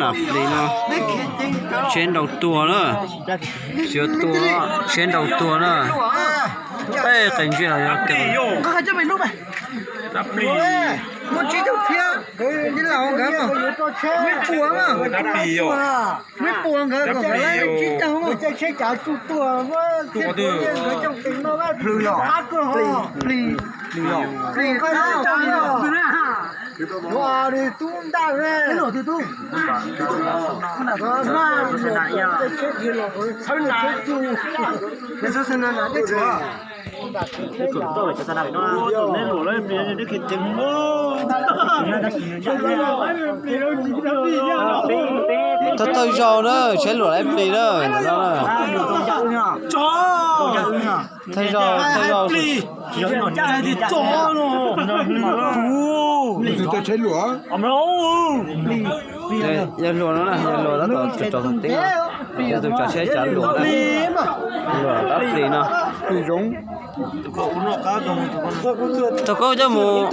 Nam plis no, tsheb nrau tuag na. Tsis yuav tua, tsheb nrau tuag na. Ej, qe ntsej los yog tias Thawj thawj zaug na, tsheb luam lawv plis na, no na. Thawj zaug, thawj zaug. Yog hluas no na, yog hluas tab tom tso teb, yog tus tsav tsheb tsav luam na, luam tab plis no. Thaum koj coj mus,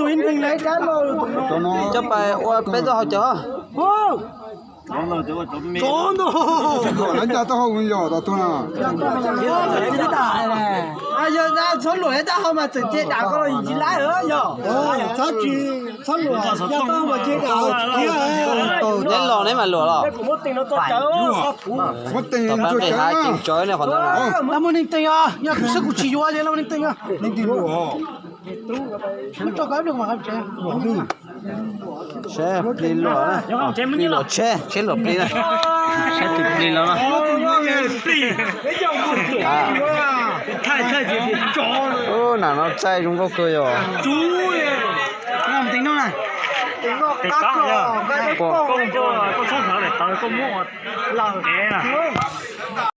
coj pais ua peb txoj hau cawv. Yog txhob luam tab hau mas txawm nce dam koj los yus tsis laib yog. Txhob tsis, txhob luam, yog tau mas nce dam. Neb los neb mam luam los. Muab tees rau qe hav ceev tsawv ne qhov ntawd. Los muaj neeg tees os, yog kuv xwb kuv tsis yuav li, los muaj neeg tees os. Tsheb plis luam, plis luam tsheb, tsheb luam plis na. Tsheb tus plis los na. Nam no txaij zoo nkauj kawg yog.